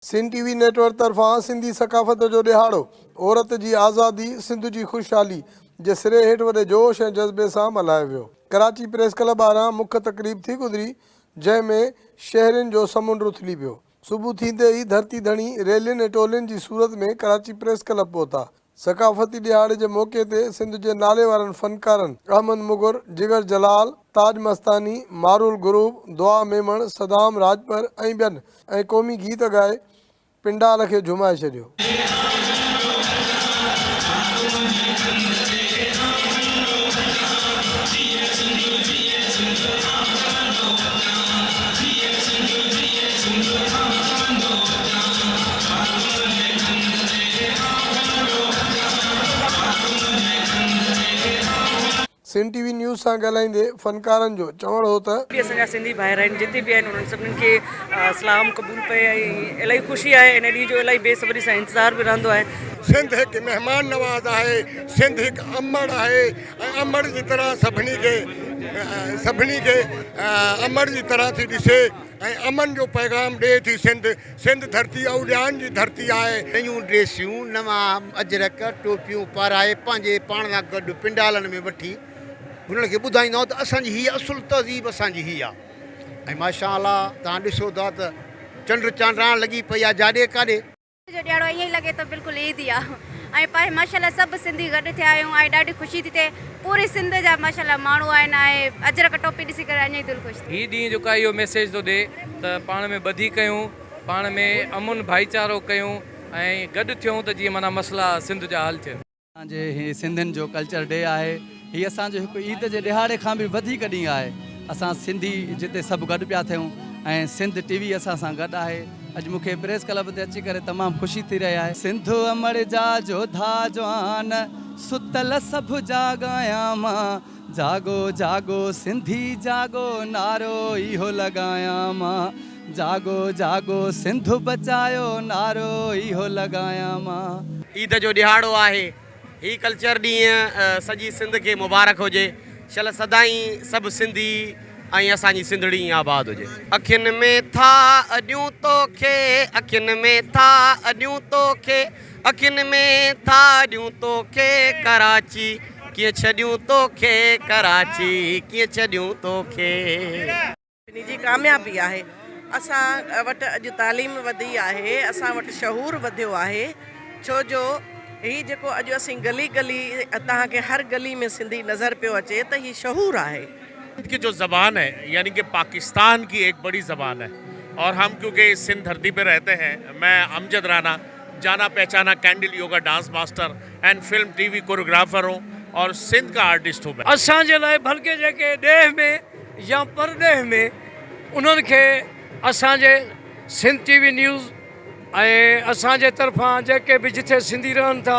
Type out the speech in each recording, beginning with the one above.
Sindh T V network طرفان سنڌي ثقافت جو ڏهاڙو، عورت جي آزادي، سنڌ جي خوشحالي جي سري هيٺ وڏي جوش ۽ جذبي سان ملهايو ويو. ڪراچي پريس ڪلب ٻاهران مک تقريب ٿي گذري، جنهن ۾ شهرين جو سمنڊ اٿلي پيو. صبح ٿيندي ئي ڌرتي ڌڻي ريلين ۽ ٽولين جي صورت ۾ ڪراچي پريس ڪلب پهتا. ثقافتي ڏهاڙي جي موقعي تي سنڌ جي ناليوارن فنڪارن احمد مگر، جگر جلال، تاج مستاني، مارول گروپ، دعا ميمڻ، صدام راڄپر ۽ ٻين ۽ قومي گيت ڳائي پنڊال کي جهومائي ڇڏيو. سنڌ ٽي وي نيوز سان ڳالهائيندي فنڪارن جو چوڻ هو ته. به اسان جا سنڌي ڀائر آهن جتي به آهن انهن سڀني کي سلام قبول پئي ۽ الاهي خوشي آهي ان ڏينهن جو الاهي بي صبري سان انتظار به رهندو آهي. سنڌ هڪ مهمان نواز آهي، سنڌ هڪ امڙ آهي ۽ امڙ جي طرح سڀني کي سڀني کي امڙ جي طرح ٿي ڏسي ۽ امن جو پيغام ڏئي ٿي سنڌ، سنڌ ڌرتي اوليائن جي ڌرتي آهي. نيون ڊريسيون، نوان اجرڪ، ٽوپيون پارائي پنهنجي پاڻ سان گڏ پنڊالن ۾ وٺي هنن کي ٻڌائيندا آهيون ته اسان جي هيء اصل تهذيب اسان جي هيء آهي ۽ ماشاء الله توهان ڏسو ٿا ته چنڊ چانڊاڻ لڳي پئي آهي جاڏي ڪاڏي. جو ڏيهاڙو ائين ئي لڳي ٿو بلڪل عيد ئي آ ۽ پاهي ماشاءالله سڀ سنڌي گڏ ٿيا آهيون ۽ ڏاڍي خوشي ٿي ٿئي پوري سنڌ جا ماشاءالله ماڻهو آهن ۽ اجرڪ ٽوپي ڏسي ڪري اڃا ئي دل خوش ٿي. هي ڏينهن جيڪو آهي اهو ميسيج ٿو ڏي ته پاڻ ۾ ٻڌي ڪيون، پاڻ ۾ امن ڀائيچارو ڪيون ۽ گڏ ٿيون ته جيئن معنيٰ مسئلا سنڌ جا حل ٿين. اسان جي هي سنڌين جو ڪلچر ڊي آهي. هي اسان جو هڪ عيد جي ڏهاڙي کان به وڌيڪ ڏينهن آهي. اسان سنڌي جتي سڀ گڏ پيا ٿيون ۽ سنڌ ٽي وي اسان سان گڏ آهي. اڄ مون کي پريس ڪلب تي اچي ڪري تمام خوشي ٿي رهي آهي. سنڌ امڙ جا جوڌا جوان، ستل سڀ جاڳايان مان. جاڳو جاڳو سنڌي جاڳو، نعرو اهو لڳايان مان. جاڳو جاڳو سنڌ بچايو نعرو اهو لڳايان مان. عيد جو ڏهاڙو آهي هي ڪلچر ڏينهن سڄي سنڌ کي مبارڪ هجي شل سدائين سڀ سنڌي ۽ اسان جي سنڌڙي ائين آباد هجي. اکين ۾ ٿا اڏيون توکي اکين ۾ ٿا اڏيون توکي اکين ۾ ٿا اڏيون توکي ڪراچي ڪيئن ڇڏيون توکي ڪراچي ڪيئن ڇڏيون توکي. ٻنهي جي ڪاميابي آهي. اسان وٽ اڄ تعليم وڌي آهي، اسان وٽ شعور وڌيو آهي، ڇو جو هي جيڪو اڄ اسين گلي گلي توهان کي هر گلي ۾ سنڌي نظر پيو اچي ته هي شعور آهي. سنڌ ڪي جو زبان هي يعني ڪي پاڪستان ڪي ايڪ بڙي زبان هي اور هم ڪيونڪه اس سنڌ ڌرتي پي رهتي هين مين امجد رانا جانا پهچانا candle yoga dance master and film T V choreographer هون اور سنڌ ڪا آرٽسٽ هون مين. اسان جي لاء بلڪه جيڪي ڏيهه ۾ يا پرڏيهه ۾ انهن کي اسان جي سنڌ ٽي وي نيوز ۽ اسان جي طرفان جيڪي به جٿي سنڌي رهن ٿا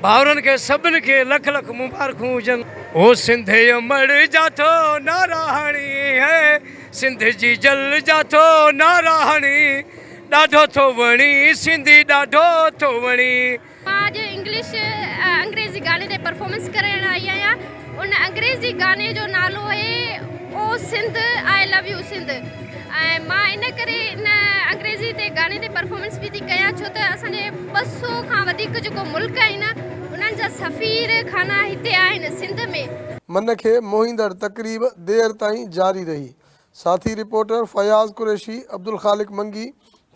ڀائرن کي سڀن کي لک لک مبارڪون هجن. او سنڌ امڙ جا ٿو نعرا هڻي هي سنڌ جي جل جا ٿو نعرا هڻي ڏاڍو ٿو وڻي سنڌي ڏاڍو ٿو وڻي. مان اڄ انگلش انگريزي گاني تي پرفارمنس ڪرڻ آئي آهيان ان انگريزي گاني جو نالو آهي او سنڌ آء لو يو سنڌ ۽ مان ان ڪري ان انگريزي تي گاني تي پرفارمنس به ٿي ڪيان ڇو ته اسان جي 200 کان وڌيڪ جيڪو ملڪ آهن انهن جا سفير خانا هتي آهن سنڌ ۾. من کي موهيندڙ تقريب دير تائين جاري رهي. ساٿي reporter Fayaz Qureshi, Abdulkhaliq Mangi,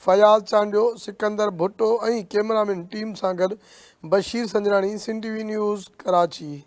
Fayaz Chandio, Sikandar Bhutto ۽ cameraman team سان گڏ Bashir Sanjrani, Sindh T V news, Karachi.